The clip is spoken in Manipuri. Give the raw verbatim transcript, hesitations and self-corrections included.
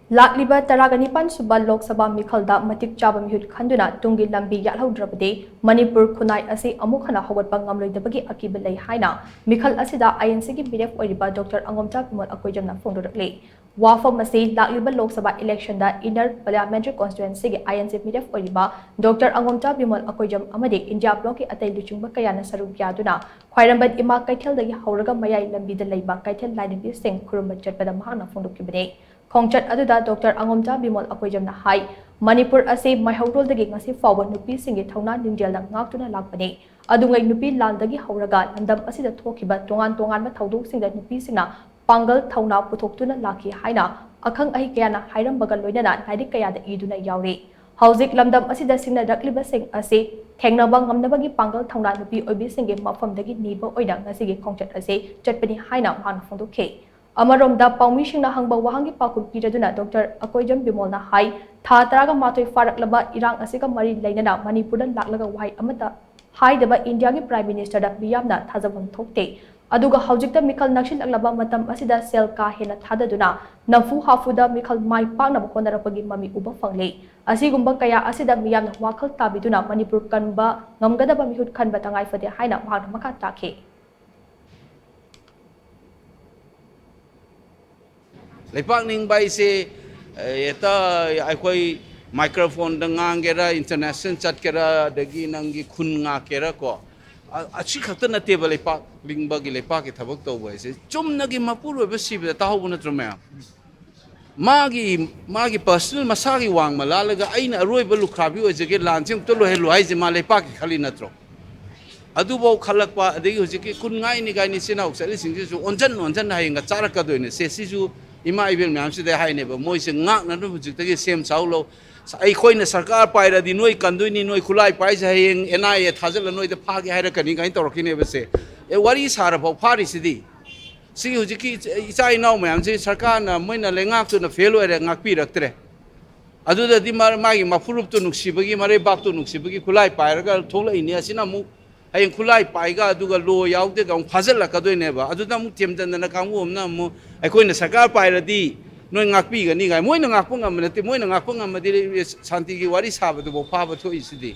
ꯂꯥꯛꯂꯤꯕ ꯇꯔꯥꯒ ꯅꯤꯄꯥꯟ ꯁꯨꯕ ꯂꯣꯛ ꯁꯚꯥ ꯃꯤꯈꯜꯗ ꯃꯇꯤꯛ ꯆꯥꯕ ꯃꯤꯍꯨꯠ ꯈꯟꯗꯨꯅ ꯇꯨꯡꯒꯤ ꯂꯝꯕꯤ ꯌꯥꯠꯍꯧꯗ꯭ꯔꯕꯗꯤ ꯃꯅꯤꯄꯨꯔ ꯈꯨꯟꯅꯥꯏ ꯑꯁꯤ ꯑꯃꯨꯛ ꯍꯟꯅ ꯍꯧꯒꯠꯄ ꯉꯝꯂꯣꯏꯗꯕꯒꯤ ꯑꯀꯤꯕ ꯂꯩ ꯍꯥꯏꯅ ꯃꯤꯈꯜ ꯑꯁꯤꯗ ꯑꯥꯏ ꯑꯦꯟ ꯁꯤꯒꯤ ꯃꯤꯔꯦꯞ ꯑꯣꯏꯔꯤꯕ ꯗꯣꯛꯇꯔ ꯑꯉꯣꯝꯆꯥ ꯕꯤꯃꯣꯜ ꯑꯀꯣꯏꯖꯝꯅ ꯐꯣꯡꯗꯣꯔꯛꯂꯤ꯫ ꯋꯥꯐꯝ ꯑꯁꯤ ꯂꯥꯛꯂꯤꯕ ꯂꯣꯛ ꯁꯚꯥ ꯏꯂꯦꯛꯁꯟꯗ ꯏꯟꯅꯔ ꯄꯥꯔꯂꯤꯌꯥꯃꯦꯟꯇꯔꯤ ꯀꯣꯟꯁꯇꯤꯇ꯭ꯋꯦꯟꯁꯤꯒꯤ ꯑꯥꯏ ꯑꯦꯟ ꯁꯤ ꯃꯤꯔꯦꯞ ꯑꯣꯏꯔꯤꯕ ꯗꯣꯛꯇꯔ ꯑꯉꯣꯝꯆꯥ ꯕꯤꯃꯣꯜ ꯑꯀꯣꯏꯖꯝ ꯑꯃꯗꯤ ꯏꯟꯗꯤꯌꯥ ꯕ꯭ꯂꯣꯛꯀꯤ ꯑꯇꯩ ꯂꯨꯆꯤꯡꯕ ꯀꯌꯥꯅ ꯁꯔꯨꯛ ꯌꯥꯗꯨꯅ ꯈ꯭ꯋꯥꯏꯔꯝꯕꯟ ꯏꯃꯥ ꯀꯩꯊꯦꯜꯗꯒꯤ ꯍꯧꯔꯒ ꯃꯌꯥꯏ ꯂꯝꯕꯤꯗ ꯂꯩꯕ ꯀꯩꯊꯦꯜ ꯂꯥꯏꯔꯦꯝꯕꯤꯁꯤꯡ ꯈꯨꯔꯨꯝꯕ ꯆꯠꯄꯗ ꯃꯍꯥꯛꯅ ꯐꯣꯡꯗꯣꯛꯈꯤꯕꯅꯤ꯫ ꯈꯣꯡꯆꯠ ꯑꯗꯨꯗ ꯗꯣꯛꯇꯔ ꯑꯉꯣꯝꯆꯥ ꯕꯤꯃꯣꯜ ꯑꯀꯣꯏꯖꯝꯅ ꯍꯥꯏ, ꯃꯅꯤꯄꯨꯔ ꯑꯁꯤ ꯃꯩꯍꯧꯔꯣꯜꯗꯒꯤ ꯉꯁꯤ ꯐꯥꯎꯕ ꯅꯨꯄꯤꯁꯤꯡꯒꯤ ꯊꯧꯅꯥ ꯂꯤꯡꯖꯦꯜꯅ ꯉꯥꯛꯇꯨꯅ ꯂꯥꯛꯄꯅꯤ꯫ ꯑꯗꯨꯉꯩ ꯅꯨꯄꯤ ꯂꯥꯟꯗꯒꯤ ꯍꯧꯔꯒ ꯂꯝꯗꯝ ꯑꯁꯤꯗ ꯊꯣꯛꯈꯤꯕ ꯇꯣꯉꯥꯟ ꯇꯣꯉꯥꯟꯕ ꯊꯧꯗꯣꯛꯁꯤꯡꯗ ꯅꯨꯄꯤꯁꯤꯡꯅ ꯄꯥꯡꯒꯜ ꯊꯧꯅꯥ ꯄꯨꯊꯣꯛꯇꯨꯅ ꯂꯥꯛꯈꯤ ꯍꯥꯏꯅ ꯑꯈꯪ ꯑꯍꯩ ꯀꯌꯥꯅ ꯍꯥꯏꯔꯝꯕꯒ ꯂꯣꯏꯅꯅ ꯂꯥꯏꯔꯤꯛ ꯀꯌꯥꯗ ꯏꯗꯨꯅ ꯌꯥꯎꯔꯤ꯫ ꯍꯧꯖꯤꯛ ꯂꯝꯗꯝ ꯑꯁꯤꯗ ꯁꯤꯡꯅꯔꯛꯂꯤꯕꯁꯤꯡ ꯑꯁꯤ ꯊꯦꯡꯅꯕ ꯉꯝꯅꯕꯒꯤ ꯄꯥꯡꯒꯜ ꯊꯧꯅꯥ ꯅꯨꯄꯤ ꯑꯣꯏꯕꯤꯁꯤꯡꯒꯤ ꯃꯐꯝꯗꯒꯤ ꯅꯤꯕ ꯑꯣꯏꯅ ꯉꯁꯤꯒꯤ ꯈꯣꯡꯆꯠ ꯑꯁꯤ ꯆꯠꯄꯅꯤ ꯍꯥꯏꯅ ꯃꯍꯥꯛꯅ ꯐꯣꯡꯗꯣꯛꯈꯤ꯫ ꯑꯃꯔꯣꯝꯗ ꯄꯥꯎꯃꯤꯁꯤꯡꯅ ꯍꯪꯕ ꯋꯥꯍꯪꯒꯤ ꯄꯥꯎꯈꯨꯝ ꯄꯤꯔꯗꯨꯅ ꯗꯣꯛꯇꯔ ꯑꯀꯣꯏꯖꯝ ꯕꯤꯃꯣꯜꯅ ꯍꯥꯏ, ꯊꯥ ꯇꯔꯥꯒ ꯃꯥꯊꯣꯏ ꯐꯥꯔꯛꯂꯕ ꯏꯔꯥꯡ ꯑꯁꯤꯒ ꯃꯔꯤ ꯂꯩꯅꯅ ꯃꯅꯤꯄꯨꯔꯗ ꯂꯥꯛꯂꯒ ꯋꯥꯍꯩ ꯑꯃꯠꯇ ꯍꯥꯏꯗꯕ ꯏꯟꯗꯤꯌꯥꯒꯤ ꯄ꯭ꯔꯥꯏꯝ ꯃꯤꯅꯤꯁꯇꯔꯗ ꯃꯤꯌꯥꯝꯅ ꯊꯥꯖꯐꯝ ꯊꯣꯛꯇꯦ꯫ ꯑꯗꯨꯒ ꯍꯧꯖꯤꯛꯇ ꯃꯤꯈꯜ ꯅꯛꯁꯤꯜꯂꯛꯂꯕ ꯃꯇꯝ ꯑꯁꯤꯗ ꯁꯦꯜ ꯀꯥ ꯍꯦꯟꯅ ꯊꯥꯗꯗꯨꯅ ꯅꯝꯐꯨ ꯍꯥꯐꯨꯗ ꯃꯤꯈꯜ ꯃꯥꯏ ꯄꯥꯛꯅꯕ ꯍꯣꯠꯅꯔꯛꯄꯒꯤ ꯃꯃꯤ ꯎꯕ ꯐꯪꯂꯦ꯫ ꯑꯁꯤꯒꯨꯝꯕ ꯀꯌꯥ ꯑꯁꯤꯗ ꯃꯤꯌꯥꯝꯅ ꯋꯥꯈꯜ ꯇꯥꯕꯤꯗꯨꯅ ꯃꯅꯤꯄꯨꯔ ꯀꯟꯕ ꯉꯝꯒꯗꯕ ꯃꯤꯍꯨꯠ ꯈꯟꯕ ꯇꯉꯥꯏ ꯐꯗꯦ ꯍꯥꯏꯅ ꯃꯍꯥꯛꯅ ꯃꯈꯥ ꯇꯥꯈꯤ꯫ ꯂꯩꯄꯥꯛ ꯅꯤꯡꯕ ꯍꯥꯏꯁꯦ, ꯑꯦ, ꯍꯦꯛꯇ ꯑꯩꯈꯣꯏ ꯃꯥꯏꯀ꯭ꯔꯣꯐꯣꯟꯗ ꯉꯥꯡꯒꯦꯔꯥ, ꯏꯟꯇꯔꯅꯦꯁꯅꯦꯜ ꯆꯠꯀꯦꯔꯥ, ꯑꯗꯒꯤ ꯅꯪꯒꯤ ꯈꯨꯟ ꯉꯥꯛꯀꯦꯔꯥ ꯀꯣ, ꯑ-, ꯑꯁꯤ ꯈꯛꯇ ꯅꯠꯇꯦꯕ ꯂꯩꯄꯥꯛ ꯅꯤꯡꯕꯒꯤ, ꯂꯩꯄꯥꯛꯀꯤ ꯊꯕꯛ ꯇꯧꯕ ꯍꯥꯏꯁꯦ꯫ ꯆꯨꯝꯅꯒꯤ ꯃꯄꯨꯔꯣꯏꯕ ꯁꯤꯕꯗ ꯇꯥꯍꯧꯕ ꯅꯠꯇ꯭ꯔꯣ ꯃꯌꯥꯝ? ꯃꯥꯒꯤ, ꯃꯥꯒꯤ ꯄꯔꯁꯅꯦꯜ ꯃꯁꯥꯒꯤ ꯋꯥꯡꯃ ꯂꯥꯜꯂꯒ ꯑꯩꯅ ꯑꯔꯣꯏꯕ ꯂꯨꯈ꯭ꯔꯥꯕꯤ ꯑꯣꯏꯖꯒꯦ, ꯂꯥꯟꯁꯦ ꯑꯃꯨꯛꯇ ꯂꯣꯏꯍꯜꯂꯨ ꯍꯥꯏꯁꯦ ꯃꯥ ꯂꯩꯄꯥꯛꯀꯤ ꯈꯜꯂꯤ ꯅꯠꯇ꯭ꯔꯣ? ꯑꯗꯨꯐꯥꯎ ꯈꯜꯂꯛꯄ, ꯑꯗꯒꯤ ꯍꯧꯖꯤꯛꯀꯤ ꯀꯨꯟ ꯉꯥꯏꯅꯤ ꯀꯥꯏꯅ ꯏꯆꯤꯟ ꯏꯅꯥꯎ ꯆꯠꯂꯤꯁꯤꯡꯁꯤꯁꯨ ꯑꯣꯟꯁꯤꯟ ꯑꯣꯟꯁꯤꯟꯅ ꯍꯌꯦꯡꯒ ꯆꯥꯔꯛꯀꯗꯣꯏꯅꯦ꯫ ꯁꯦ, ꯁꯤꯁꯨ ꯏꯃꯥ ꯏꯕꯦꯜ ꯃꯌꯥꯝꯁꯤꯗ ꯍꯥꯏꯅꯦꯕ, ꯃꯣꯏꯁꯦ ꯉꯥꯛꯅꯅꯕ ꯍꯧꯖꯤꯛꯇꯒꯤ ꯁꯦꯝ ꯁꯥꯎ ꯂꯧ꯫ ꯑꯩꯈꯣꯏꯅ ꯁꯔꯀꯥꯔ ꯄꯥꯏꯔꯗꯤ ꯅꯣꯏ ꯀꯟꯗꯣꯏꯅꯤ, ꯅꯣꯏ ꯈꯨꯠꯂꯥꯏ ꯄꯥꯏꯁꯦ ꯍꯌꯦꯡ ꯑꯦꯟ ꯑꯥꯏ ꯑꯦ ꯊꯥꯖꯤꯜꯂ ꯅꯣꯏꯗ ꯐꯥꯒꯦ ꯍꯥꯏꯔꯛꯀꯅꯤ ꯀꯥꯏꯅ ꯇꯧꯔꯛꯈꯤꯅꯦꯕ ꯁꯦ꯫ ꯑꯦ, ꯋꯥꯔꯤ ꯁꯥꯔꯐꯥꯎ ꯐꯥꯔꯤꯁꯤꯗꯤ꯫ ꯁꯤꯒꯤ ꯍꯧꯖꯤꯛꯀꯤ ꯏꯆꯥ ꯏꯅꯥꯎ ꯃꯌꯥꯝꯁꯤ ꯁꯔꯀꯥꯔꯅ, ꯃꯣꯏꯅ ꯂꯩꯉꯥꯛꯇꯨꯅ ꯐꯦꯜ ꯑꯣꯏꯔꯦ, ꯉꯥꯛꯄꯤꯔꯛꯇ꯭ꯔꯦ꯫ ꯑꯗꯨꯗꯗꯤ ꯃꯥ-, ꯃꯥꯒꯤ ꯃꯐꯨꯔꯨꯞꯇꯨ ꯅꯨꯡꯁꯤꯕꯒꯤ, ꯃꯔꯩꯕꯥꯛꯇꯨ ꯅꯨꯡꯁꯤꯕꯒꯤ ꯈꯨꯠꯂꯥꯏ ꯄꯥꯏꯔꯒ ꯊꯣꯛꯂꯛꯏꯅꯤ꯫ ꯑꯁꯤꯅ ꯑꯃꯨꯛ ꯍꯌꯦꯡ ꯈꯨꯠꯂꯥꯏ ꯄꯥꯏꯒ ꯑꯗꯨꯒ ꯂꯣ ꯌꯥꯎꯗꯦꯒ ꯑꯃꯨꯛ ꯐꯥꯖꯤꯜꯂꯛꯀꯗꯣꯏꯅꯦꯕ꯫ ꯑꯗꯨꯗ ꯑꯃꯨꯛ ꯊꯦꯝꯖꯤꯟꯗꯅ ꯀꯥꯡꯕꯨ ꯑꯃꯅ ꯑꯃꯨꯛ ꯑꯩꯈꯣꯏꯅ ꯁꯔꯀꯥꯔ ꯄꯥꯏꯔꯗꯤ ꯅꯣꯏ ꯉꯥꯛꯄꯤꯒꯅꯤ ꯀꯥꯏ꯫ ꯃꯣꯏꯅ ꯉꯥꯛꯄ ꯉꯝꯕ ꯅꯠꯇꯦ꯫ ꯃꯣꯏꯅ ꯉꯥꯛꯄ ꯉꯝꯃꯗꯤ ꯁꯥꯟꯇꯤꯒꯤ ꯋꯥꯔꯤ ꯁꯥꯕꯗꯨꯐꯥꯎ ꯐꯥꯕ ꯊꯣꯛꯏꯁꯤꯗꯤ꯫